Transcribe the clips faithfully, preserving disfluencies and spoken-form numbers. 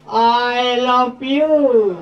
I love you.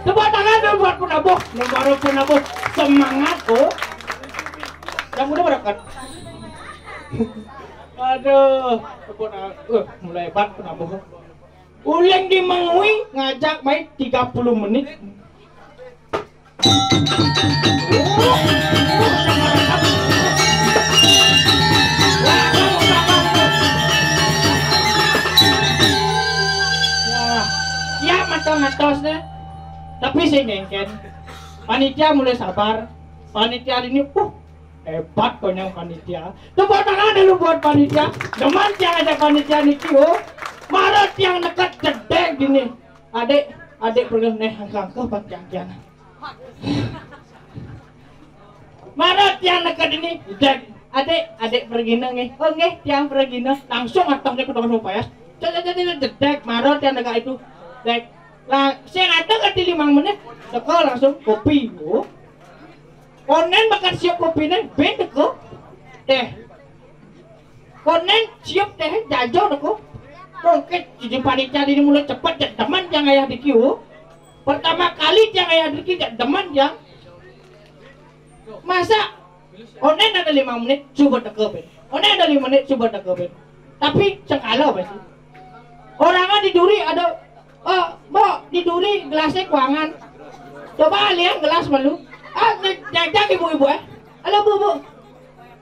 Tepuk tangan dulu buat penabuh. Nomor penabuh. Semangat, oh. Yang udah berangkat. Aduh, tepuk tangan. Uh, mulai hebat penabuh. Uling di Mengwi ngajak main tiga puluh menit. Wah, ya, matos-matos deh. Tapi sing ngengken. Panitia mulai sabar. Panitia ini, uh, hebat konyang panitia. Tepuk tangan dulu buat panitia. Demen tiang ajak panitia niki, oh. Mara tiang neked jedeg gini. Adik, adik pergi neh angka-angka pat tiang-tiang. Mara tiang neked ini, jedeg. Adik, adik pergi neh nggih. Oh nggih, tiang pergi neh. Langsung atong dia ke tong payas. Jedeg, jedeg, jedeg, jedeg. Mara tiang neked itu. Dek. Lah, sing ada kati limang menit, teka langsung kopi. Oh. Konen bakat siap kopi neh, ben teka. Deh. Konen siap deh, jajo teka. Oke, jadi panitia ini mulai cepet, jak demen tiang ayah diki, oh. Pertama kali tiang ayah diki, jak demen tiang. Masa onen ada lima menit, coba teka, Ben. Onen ada lima menit, coba teka, Ben. Tapi cengkala, Ben. Orangnya di duri ada, "Oh, Mbok, di duri gelasnya kuangan. Coba lihat gelas malu." Ah, ny-, nyajak ibu-ibu, eh. "Halo, Bu, Bu.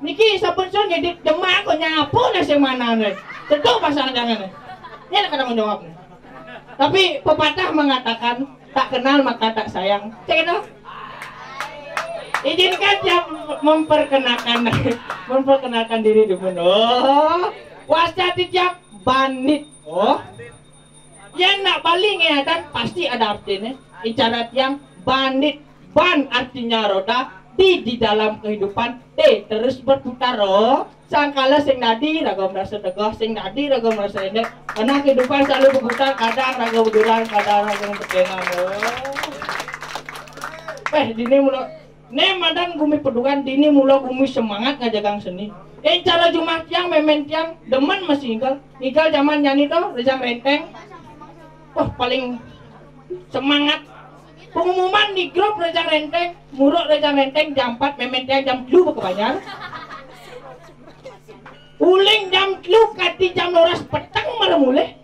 Niki sampun sun ngedit demak kok nyapu nasi mana nih?" Tentu pasang jangan nih. Ini ada kadang menjawab nih. Tapi pepatah mengatakan, "Tak kenal maka tak sayang." Cek itu. Izinkan tiang memperkenalkan, memperkenalkan diri dulu. Oh, wasta tiang Bandit. Oh. Yen nak Bali ngayatan pasti ada artinya. Incara tiang bandit. Ban artinya roda, di, di dalam kehidupan, T terus berputar, oh. Sangkala sing dadi raga merasa tegah, sing dadi raga merasa endek. Karena kehidupan selalu berputar, kadang raga berduran, kadang raga bertenan, oh. Eh, dini mula, ne madan gumi peduan, dini mula gumi semangat ngajagang seni. Incara jumah tiang, memen tiang, demen masih inggal. Inggal zaman nyani to, Rejang Renteng. Wah, paling semangat. Pengumuman di grup Rejang Renteng, muruk Rejang Renteng jam empat, memen tiang jam telu baka banjar. Uling jam telu kati jam dua belas peteng mara mulih.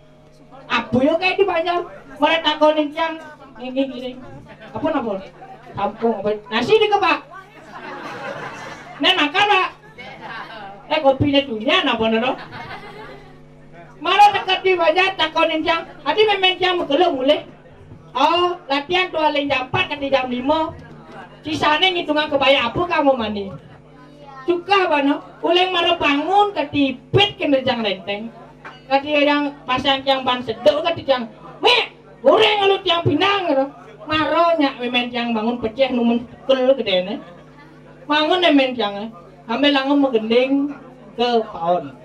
Apa yo kayak di banjar? Mara takonin tiang, ngini, ngini. Apa napa? Kampung apa? Nasi dikebak. Nen makan, Pak. Eh, kopinya dunia napa napa? Mara teka di banjar takonin tiang, "Adi memen tiang makelo mulih?" "Oh, latihan tu alin jam empat kati jam lima. Sisane ngitungan kebaya apa kamu mani?" Suka bana, uling mara bangun kati pit kena jang renteng. Kati yang pasang tiang ban seduk kati tiang, "Mek, goreng alu tiang pinang," kata. Mara nyak memen tiang bangun pecah numen kel gedene. Bangun memen tiang, eh. Ambil langun magending ke paon.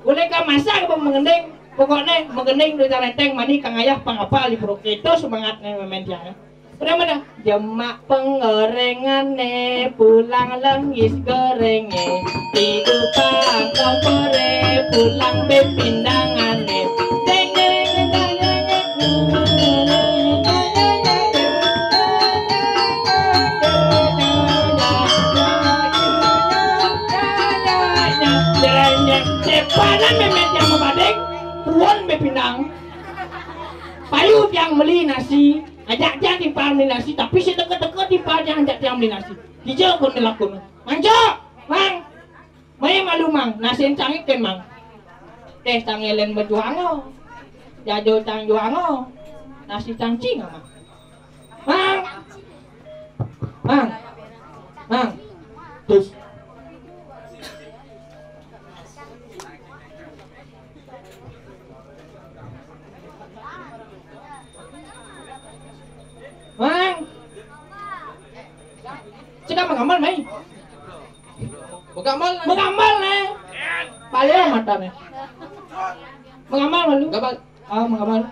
Boleh ka masak apa mengending? Pokoknya mengending duit renteng mani kang ayah pang apa di pura. Itu semangatnya memen tiang. Udah mana? Jemak penggorengan nih, pulang lengis gorengnya, tiupan kompore, pulang bepindangan nih. Deng, deng, deng, deng, deng. Sepanan memet yang mabadeng, puon bepindang. Payu tiang meli nasi, ajak tiang timpal meli nasi, tapi si teke-teke timpal tiang ajak tiang meli nasi. Hijau kun dilakun. Manco, Mang. Mai malu, Mang. Nasi cangik kan, Mang. Teh tangelen bejuango. Jajo cang juango. Nasi cangcing, Mang. Mang. Mang. Mang. Terus. Mang. Cekak mengamal, Mai. Mengamal. Mengamal, Mai. Paling mata, Mai. Mengamal malu. Gamal. Ah, mengamal.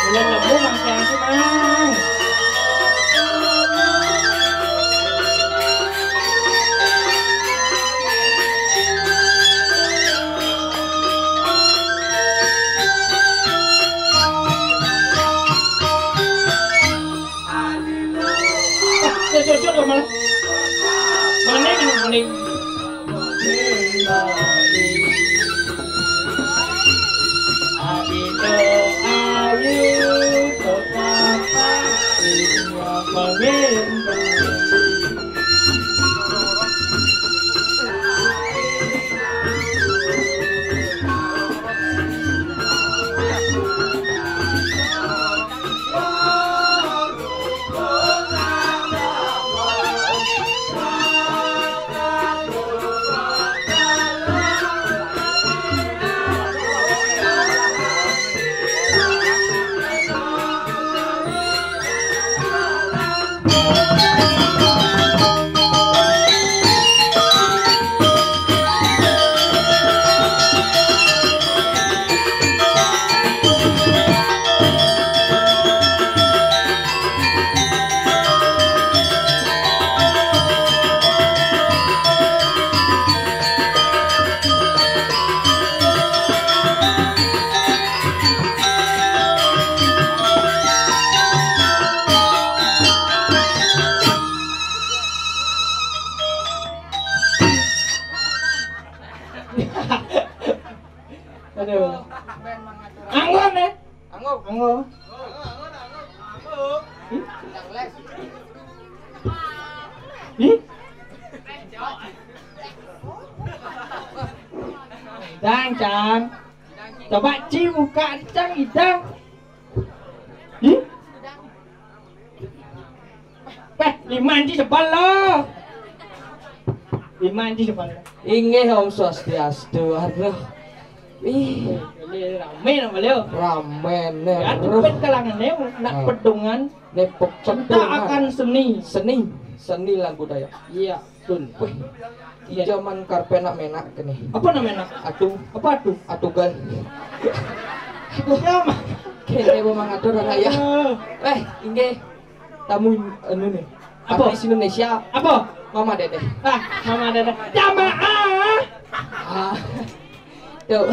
Bulan Rebo, Mang, siang sih, Mang. Cocok, cocok, malah. Mana yang paling? Aduh. Anggun, ya? Anggun. Anggun. Ih. Dang, Cang. Coba, Ci, buka, Cang, idang. Ih. Eh, lima, Ci, sebal lo. Inggih, Om Swastiastu. Aduh. Ih, rame nama beliau. Rame nih. Ya, cepet kalangan ya, nak pedungan. Nih, pe-, cinta akan seni. Seni, seni lan budaya. Iya, betul. Wih, iya. Zaman karpe nak menak kene. Apa namanya? Atu. Apa atu? Atu gal. Ya, mah. Kene mau mangatur anak ya. Eh, inggih. Tamu anu nih. Apa? Artis Indonesia. Apa? Mama Dede. Ah, Mama Dede. Jamaah. Ah. Tuh.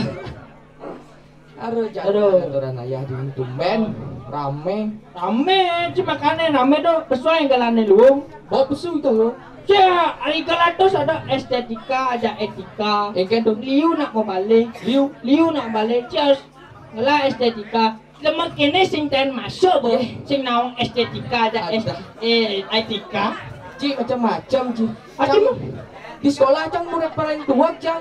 Aduh, jangan aturan ayah di tumben. Rame. Rame, cuma kane rame tuh pesuai galane luung. Bawa pesu itu lo. Ya, hari kelatus ada estetika, ada etika. Engken tuh. Liu nak mau balik. Liu. Liu nak balik. Cheers. Ngelah estetika. Lemak kene sing ten masuk, bo. Sing naung estetika ada es-, eh, etika. Ci macam-macam, Ci. Macam di sekolah, Cang, murid paling tua, Cang.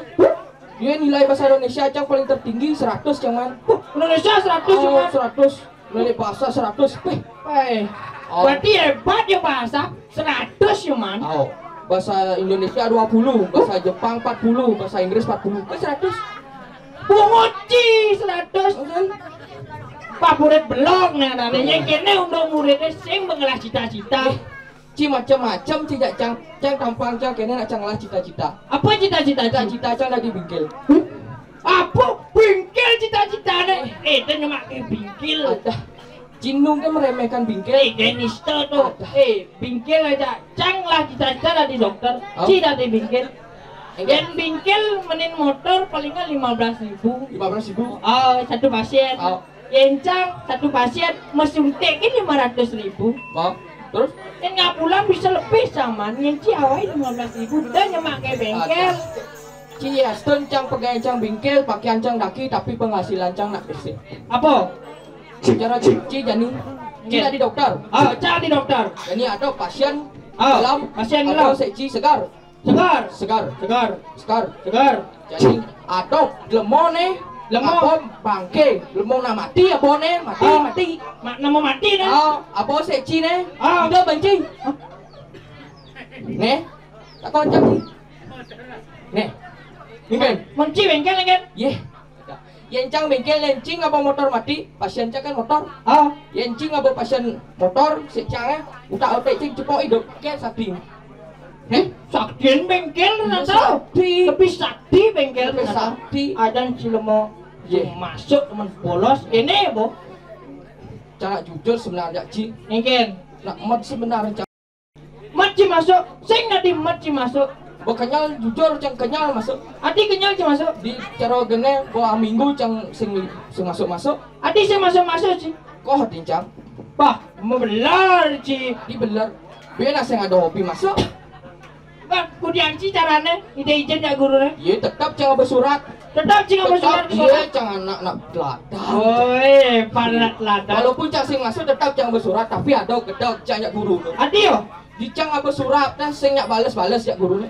Dia nilai bahasa Indonesia, Cang, paling tertinggi, seratus, Cang, man. Indonesia seratus, oh, Cang, man. Seratus. Nilai bahasa seratus. Peh. Peh. Oh. Berarti hebat ya bahasa. Seratus ya, man. Oh. Bahasa Indonesia dua puluh, bahasa Jepang empat puluh, bahasa Inggris empat puluh. Ke seratus. Pungut ci seratus. Favorit belok nih, nah, yang kene untuk muridnya sing mengelah cita-cita. Ci macam-macam, Ci, jak Cang, Cang tampang Cang kene nak Cang lah cita-cita. Apa cita-cita, Ci? Cita-cita Cang dadi bingkil. Apa bingkil cita-citane? Eh, dia nyemak ke bingkil. Ada. Ci nung kan meremehkan bingkil. Eh, dia nista tuh. Ada. Eh, bingkil aja. Cang lah cita-cita dadi dokter. Oh. Ci dadi bingkil. Enggak. Yang bingkil menin motor palingan lima belas ribu. Lima belas ribu. Oh, satu pasien. Oh. Yang Cang satu pasien mesuntik ini lima ratus ribu. Oh, terus? Yang nggak pulang bisa lebih sama. Yang Ci awai lima belas ribu. Udah nyemak ke bengkel. Ada. Ci ya, stun Cang pegai Cang bingkil, pakaian Cang daki, tapi penghasilan Cang nak bersih. Apa? Cara Ci, Ci jani. Ci tadi dokter. Ah, Cang di dokter. Jani ada pasien dalam. Pasien dalam. Apa sek Ci segar? Segar. Segar. Segar. Segar. Segar. Jadi, adop, lemone, lemo. Apa bangke, lemo nak mati, apa ne, mati, ah, mati. Ma-, nama mati ne? Ah, apa sek Ci ne? Ah. Udah benci. Hah? Ne? Tak kocak ni. Ne. Ni kan? Benci bengkel kan? Ye. Yen Cang bengkel, yen Ci ngaba motor mati, pasien Cang kan motor. Ah. Yen Ci ngaba pasien motor, sek Cang eh, utak otek Cing cepok hidup ke sakti. Heh? Saktian bengkel, sakti. Tapi sakti bengkel, sakti. Adan Ci lemo. Ye. Masuk teman bolos, ini bo. Cara jujur sebenarnya Ci. Engken. Nak mat sebenarnya. Mat Ci masuk, sing dadi mat Ci masuk. Bo kenyal, jujur Cang kenyal masuk. Ati kenyal Ci masuk. Di cara gene bo aminggu Cang sing, sing masuk-masuk. Ati sing masuk-masuk Ci. Koh ati Cang. Bah, mebelar Ci. Di belar. Bena sing ada hobi masuk. Bah, kudian Ci carane, ide ijen ya guru ne. Ye, tetap Cang bersurat. Tetap Ci ngaba surat. Iya, Cang anak nak teladan. Oi, panak teladan. Walaupun Cang sing masuk tetap Cang bersurat, tapi ada gedek Cang nyak guru tu. Adi yo? Di Cang ngaba surat, dah sing nyak bales-bales nyak guru ni.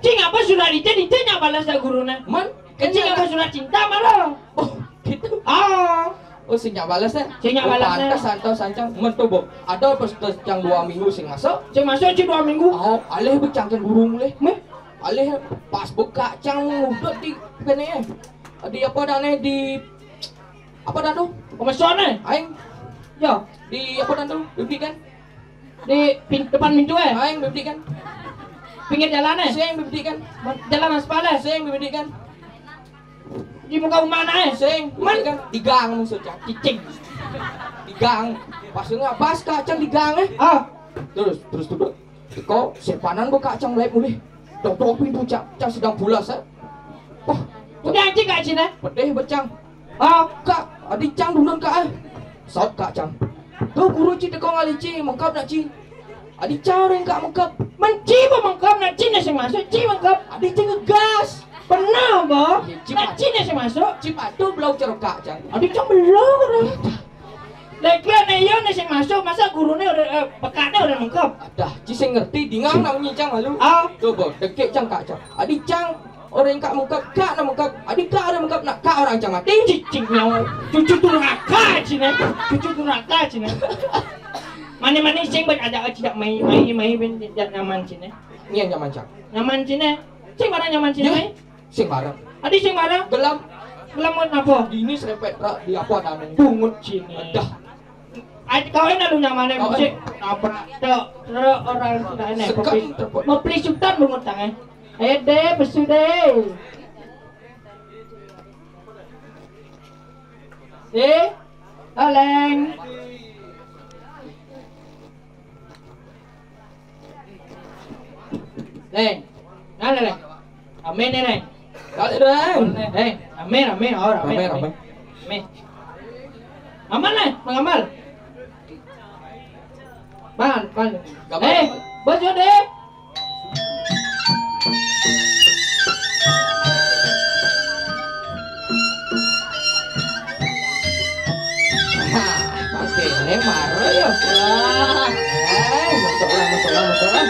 Cing ngaba surat ite, ite nyak bales nyak guru ni. Man, Cing ngaba surat cinta malah. Oh, gitu. Ah. Oh, sing nyak bales eh? Sing nyak bales eh. Pantas santo sancang. Man tu, bo. Ada pas Cang dua minggu sing masuk. Sing masuk Cing dua minggu. Oh, alih becangkan guru mulai. Meh? Alih pas beka Cang ngudut di kene eh. Di apa dah ni, di apa dah tu? Pemesan eh? Aing. Ya. Di apa dah tu? Bibit kan? Di pin-, depan pintu eh? Aing bibit kan? Pinggir jalan eh? Sing bibit kan? Jalan aspal eh? Sing bibit kan? Di muka rumah anak eh? Sing bibit kan? Di gang maksudnya. Cicing. Di gang. Pas dengar, pas kacang di gang eh? Ah. Terus, terus tu, Dok. Kau sepanan buka Cang lep mulih. Dok, dok pintu Cang, Cang sedang pulas eh. Wah, udah anjing kak Cina. Pedih becang. Ah, kak, adi Cang dulun kak eh. Saut kak Cang. Tu guru Ci teko ngali Ci, mengkap nak Ci. Adi Cang orang kak mengkap. Menci ba mengkap nak Ci ne sing masuk, Ci mengkap. Adi Cang ngegas. Pernah ba? Ya, Ci nak pat-, Ci ne sing masuk. Ci patuh belau cerokak Cang. Adi Cang belau. Lek ne iyo ne sing masuk, masa guru ne orang, eh, pekak ne orang mengkap. Adah, Ci sing ngerti, dingang nak nyincang lalu. Ah. Coba, dekik Cang kak Cang. Adi Cang orang kak mengkap, kak nak mengkap. Adi kak orang mengkap, nak kak orang Cang mati. Cicing nyawa. Cucu durhaka Ci ne. Cucu durhaka Ci ne. Mane-mane sing ben ada tidak mai, mai, mai ben tidak nyaman Ci ne. Nian nyaman Cang. Nyaman Ci ne. Sing barang nyaman sini. Yah, sing barang. Adi sing barang. Gelam. Gelam mun apa? Dini serempet ra, di apa anu? Bungut sini. Dah. Adi kawin anu nyaman. Kawin. Musik. Apa? Tuh, terus orang sudah ini. Sekan terpot. Mau pelisutan bungut tangan. Ayo deh, pesu deh. Eh, Aleng. Leng. Mana, Leng? Amin nih, Leng. Kali, Leng. Leng, amin, amin. Oh, amin, amin, amin. Amin. Aman, Leng, mengamal. Bang, bang. Gampang. Eh, bos Jode. Pakai ini marah ya. Wah. Eh, masuk lah, masuk lah, masuk lah.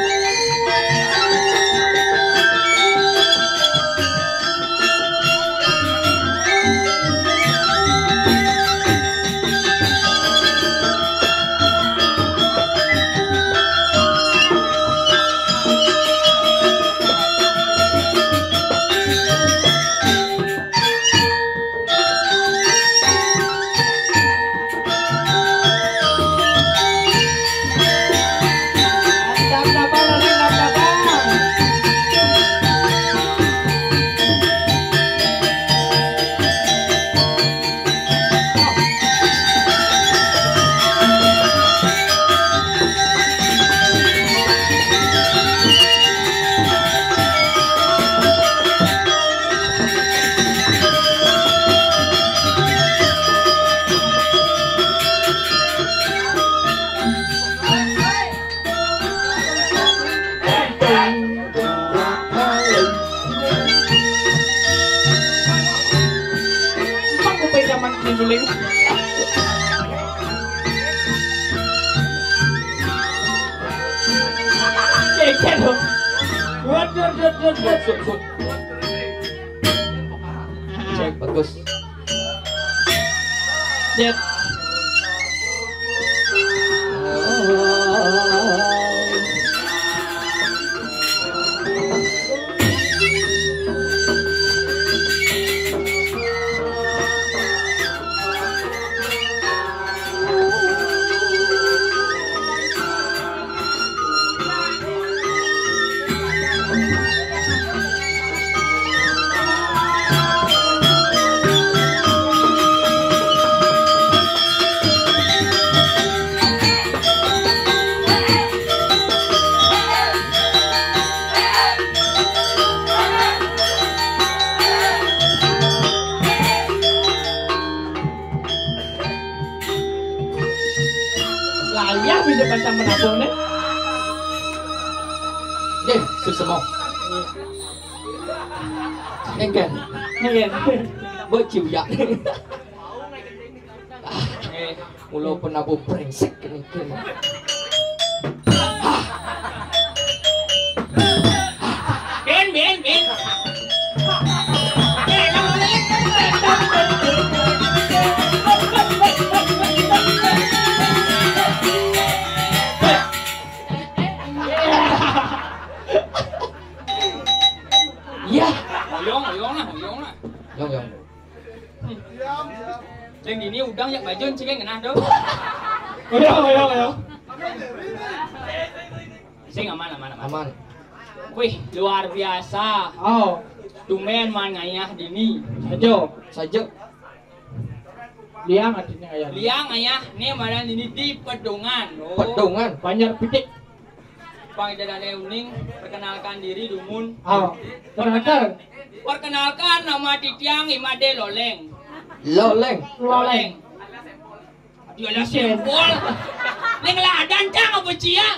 Bang, ku pengen zaman keliling. Cek, cek, dong. Waduh, waduh, waduh, waduh. Cek, bagus. Cek. Layah bisa baca menabung nih. Nggih, suksma. Engken. Engken. Mbok ciuyak. Eh, mula penabuh brengsek ini. Bin, bin, bin. Iya. Oyong, oyong lah, oyong lah. Yong, yong. Sing ini udang yak bajun sing ngenah tuh. Oyong, oyong, oyong. Sing aman, aman, aman. Aman. Wih, luar biasa. Oh. Tumben man ngayah dini. Saja. Saja. Liang artinya ayah. Liang ayah, nih mana ini di Pedungan. Oh. Pedungan. Banjar Pitik. Pang ida dane uning, perkenalkan diri dumun. Ah, perkenalkan. Perkenalkan nama titiang Imade Loleng. Loleng. Loleng. Dia lah sempol. Ning lah adan cang apa cia?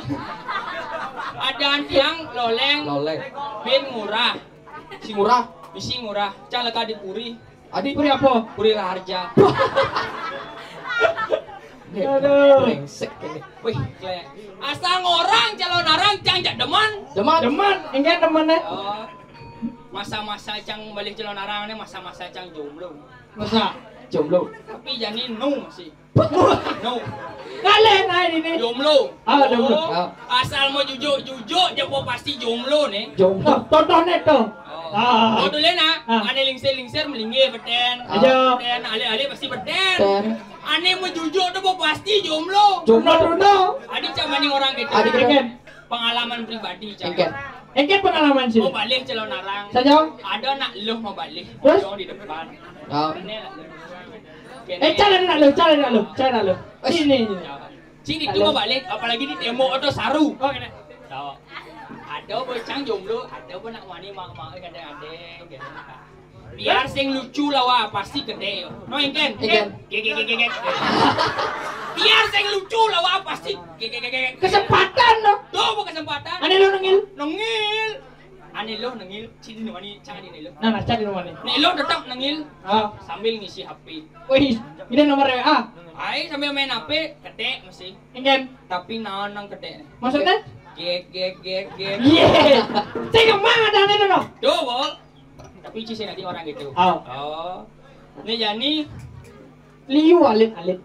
Adan tiang Loleng. Loleng. Bin Ngurah. Si Ngurah. Bisi Ngurah. Cang leka di Puri. Adi. Puri apa? Puri Raharja. Aduh. Brengsek ini. Wih, kle. Asal orang calon arang cang jak demen. Demen. Demen, enggak demen eh. Oh. Masa-masa cang balik calon arang ini masa-masa cang jomblo. Masa? Jomblo. Tapi jani nu masih. Nu. Ngalih nah ini. Jomblo. Ah, jomblo. Oh, ah. Asal mau jujuk-jujuk, dia mau pasti jomblo nih. Jomblo. Contohnya tuh. Oh. Ah. Oh, dulu nah. Ah. Ane lingsir-lingsir melinggih beden. Aja. Beden, alih-alih pasti beden. Beden. Ane mau jujuk tuh mau pasti jomblo. Jomblo dulu. Adi cak mani orang gitu. Adi gitu. Pengalaman pribadi, Cang. Engken. Engken pengalaman sih. Mau balik calon arang. Saja. Ada nak luh mau balik. Terus? Dong di depan. Oh. Ini nak luh. Eh, calon nak luh, calon nak luh, calon nak luh. Ini, ini. Cing itu mau balik, apalagi di demo atau saru. Oh, ini. Tahu. Ada bocang jomblo, ada pun nak wani mak-mak kadang ada gitu. Biar sing lucu lawa pasti gede yo. No, engken. Engken. Gek, gek, gek, gek, gek. Biar sing lucu lawa pasti gek, gek, gek, gek. Kesempatan no. Tuh, mau kesempatan. Ane lo nengil. Nengil. Ane lo nengil. Sini no mani, jangan ini lo. Nah, nah, cari no mani. Nih lo tetap nengil. Ah. Sambil ngisi H P. Wih, ini nomor W A. Ai, sambil main H P, gede masih. Engken. Tapi naon nang gede. Maksudnya? Gek, gek, gek, gek. Iya. Saya kemana ada ane no? Tuh, Bo. Tapi Ci sing nanti orang gitu. Oh. Oh. Ini jani liu alit-alit.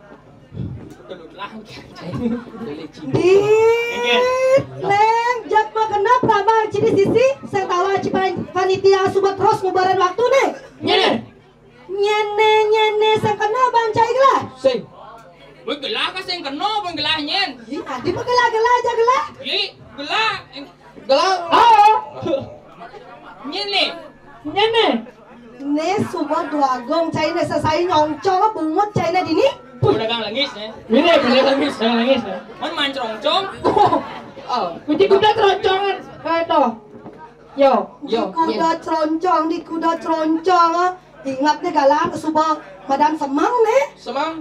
Tulut lah. Dit, Neng, jak mah genep tambah Ci di sisi, sing tawa Ci pan-, panitia subat terus ngubaran waktu nih. Nyene. Nyene, nyene, sing kena bancai gelah. Sing. Woi gelah ka sing kena pun gelah nyen. Ih, adi mah gelah-gelah aja gelah. Ih, gelah. Gelah. Oh. Nyene. Nyene. Né suba dua gong caina sasai nyongcong bungut caina dini. Udah gang lengis ya. Ini bener lengis, gang lengis ya. Mon mancrongcong. Oh. Kunci kuda teroncongan. Kayak toh. Yo. Yo, di kuda ceroncong, di kuda ceroncong. Ingat nih galah suba madan semang nih. Semang.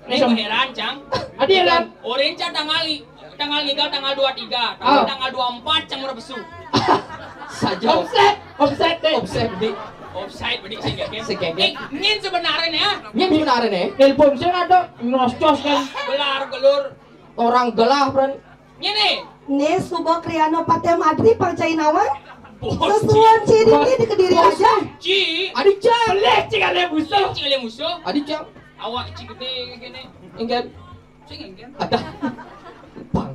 Ini heran, Cang. Adi heran. Orange tanggal i-, tanggal tiga, tanggal dua tiga, tapi tanggal dua empat Cang udah besu. Saja. Offset, offset deh. Offset di. Offside bedi sih kayaknya. Sih kayaknya. Eh, ngin sebenarnya ya. Ngin sebenarnya nih. Telepon saya ada nyocos kan. Gelar gelur. Orang gelah, Bran. Ngin nih. Nih suba kriano patem adri pang cainawan. Sesuan Ci di kediri aja. Ci. Adik Cang. Beleh Ci kali musuh. Ci kali musuh. Adik Cang. Awak Ci gede kayak gini. Engken. Sing engken. Ada. Bang.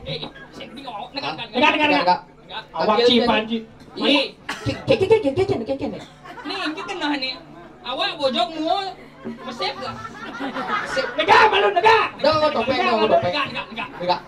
Eh, sing gede ngomong. Negak, negak, negak. Negak, negak, negak. Awak Ci panci. Ini. Kek, kek, kek, kek, kek, kek, kek. Nih, ini kena nih. Awak bojok mua mesep lah. Sip. Negak, malu negak. Dah, topeng, dah, topeng. Negak, negak, negak. Negak.